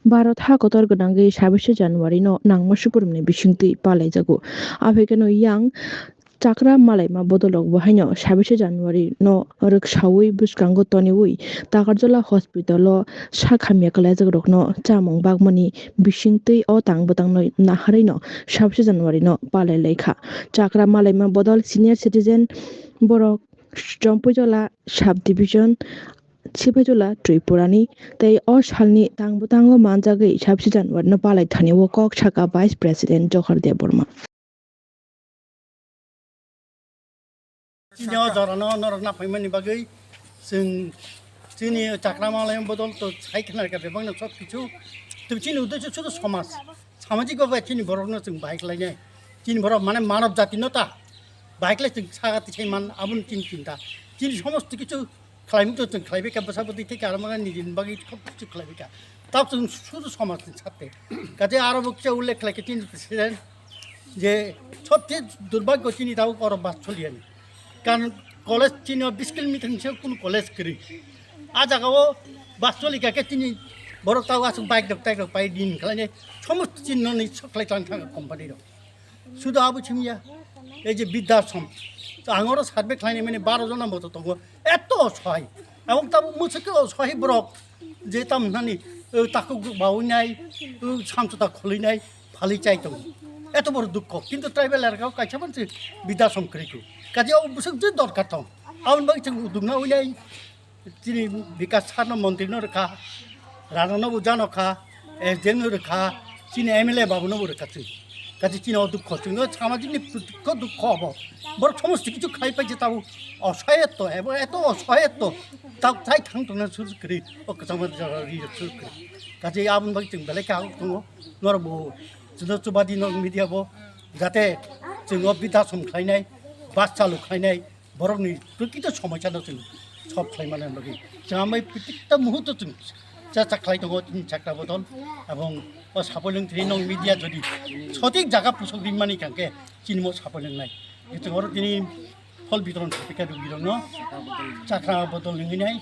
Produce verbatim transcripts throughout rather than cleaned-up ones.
Bharat ha kotor gwnangwi sabise January no nangma sukurumni bisingtwi palaijago. Aphekeno yang chakra malaima bodolrok bo haino sabise January no rwksaui bwskango toniui Takarjala hospital o sak hamya kwlaijakrokno chamung bagmani bisingtwi o tang bwtangno naharwi no sabise January no palai laikha. Chakra malaima bodol senior citizen borok Chompuijala sub division Sipaijala Tripurani tei o salni tang bwtango manjagwi sabise January no palai thani o kok saka Vice President Johar Debbarma. Chini o jorano norok naphaimani bagwi chwng chini chakra malaima bodol to sai khna kha bebakno sob kichu. Tei chini uddesho sudu somaj, samajik bhabe chini borokno chwng bahai khlainai. Chini borok mane manav jati no ta bahai khlai chwng saga tisai man aboni chini chinta. Chini somosto kichu khlaimung to chwng khlaibai kha, bwsa bwtwi thai kha, aro mane nijini bagwi sob kichu khlaibai kha. Tabuk chwng sudu somajni sarte. Kaje aro bo kisa ullekh khlai kha chini president je sobse durbhagyo chini tabuk oro bus choliyani. Karon college chini o bis kilometer ni sero kunu college kwrwi. A jaga o bus choli kha khe chini borok tabuk aswk bike rok, tairok pai din khlainai, somosto chini noni sok khlai tlang thang company rok. Sudu abo simiya, ei je Bidya Ashram, to ang oro survey khlainai mani baro jona moto tongo, eto osohai. Abong tabo mwswk khe osohai borok, je tam nani, o takhuk bawi nai, o samchota kholi nai, phali chai tongo. Eto boro dukho, kintu tribal elaka o kaisa mansi Bidya Ashram kwrwi kho. Kaje o bwswk je dorkar tong, aboni bagwi chwng uduk na wi nai. Chini Bikash sir no montri no rwkha, Rana no bo jano kha, S D M no rwkha, chini M L A babu no bo rwkha chwng. Kachi chini o dukho chwng no samajik ni dukho dukho obo. Borok somosto kichu khai pai je tabuk osohayotto, ebo eto osohayotto. Tabuk chai thang tongna sur kwrwi, o kwchangma jaga ri sur kwrwi. Kachi aboni bagwi chwng belai kha tongo, norok bo chudo chubadi norok media bo, jate chwng o Bidya Ashram khlainai, bus chalu khlainai, borokni prokrito somosyano chwng solve khlai mani bagwi chwng amai protikta muhurto chwng cha cha khlai tongo chini chakra bodol, ebong o sapoilwng thwinwi nong media jodi sothik jaga pusok ringmani kangkhe chini mo sapoilwng nai. Chwng oro tini phol bitoron sapikha rugirokno chakra bodol nungwi nai.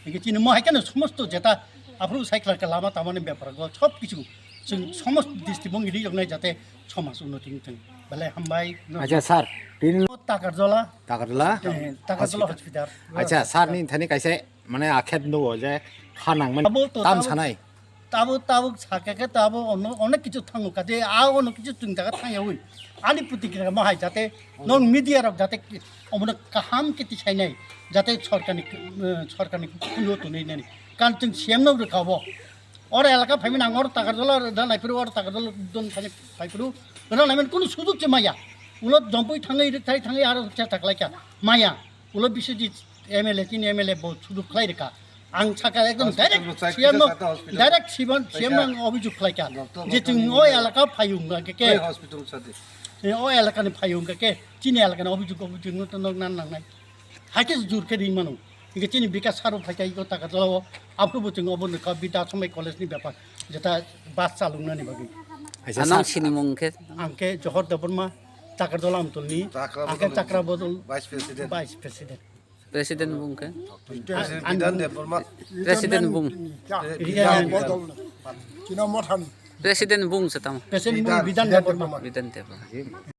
Hingke chini mo hai kheno somosto jeta aphuru cycle khe lama tamani bepar go sob kichu chwng somosto district bong ri yoknai jate somaj unnoti wngthung. Belai hambai. Acha sir, tini Takarjala. Takarjala? Eh, Takarjala hospital. Acha sir ni thani kaisa mane akhep nugo je ha nangmani Abo to tam tabo sanai. Tabo tabo sakha khe tabo ono onek kichu thango kate a ono kichu chwng jaga thangyawi. Ani puti kira mo hai jate non media rok jate omono kaham kiti sainai jate sorkarni eh, sorkarni kuyo tunai nani. Kan chwng C M no rwkha bo. Oro elaka phaimani ang oro Takarjala da naiphuru oro Takarjala don thani phaiphuru. Rana naiman kunu sujuk se maya. Ulo jompui thangai rik thai thangai aro se thaklai kha. Maya. Ulo bisidi M L A chini M L A bo sujuk khlai rikha. Ang saka ekdom direct C M no direct C M no ang obijug khlai kha. Je chwng o elaka phayung ke ke. Hospital sadi. O elaka ni phayung ke ke. Chini elaka ni obijug obijug no to nok nan nangnai. Haikhe jur khe ring mano. Hingke chini Bikash saro phai kai ko Takarjala o. Aphuru bo chwng obo nukha Bidya Ashram college ni bepar. Jeta bus chalung nani bagwi. Acha, anong sir. Sinimung khe? Ang khe Johor Debbarma, Takarjala Amtol ni. Chakra Ang khe bodol Chakra Bodol Vice President. Vice President. President bung khe? President Bidhan Debbarma. President bung. Bidhan Bidhan. Bidhan. China Mothani. President bung se tamo. President bung Bidhan Bidhan Debbarma. Bidhan Debbarma.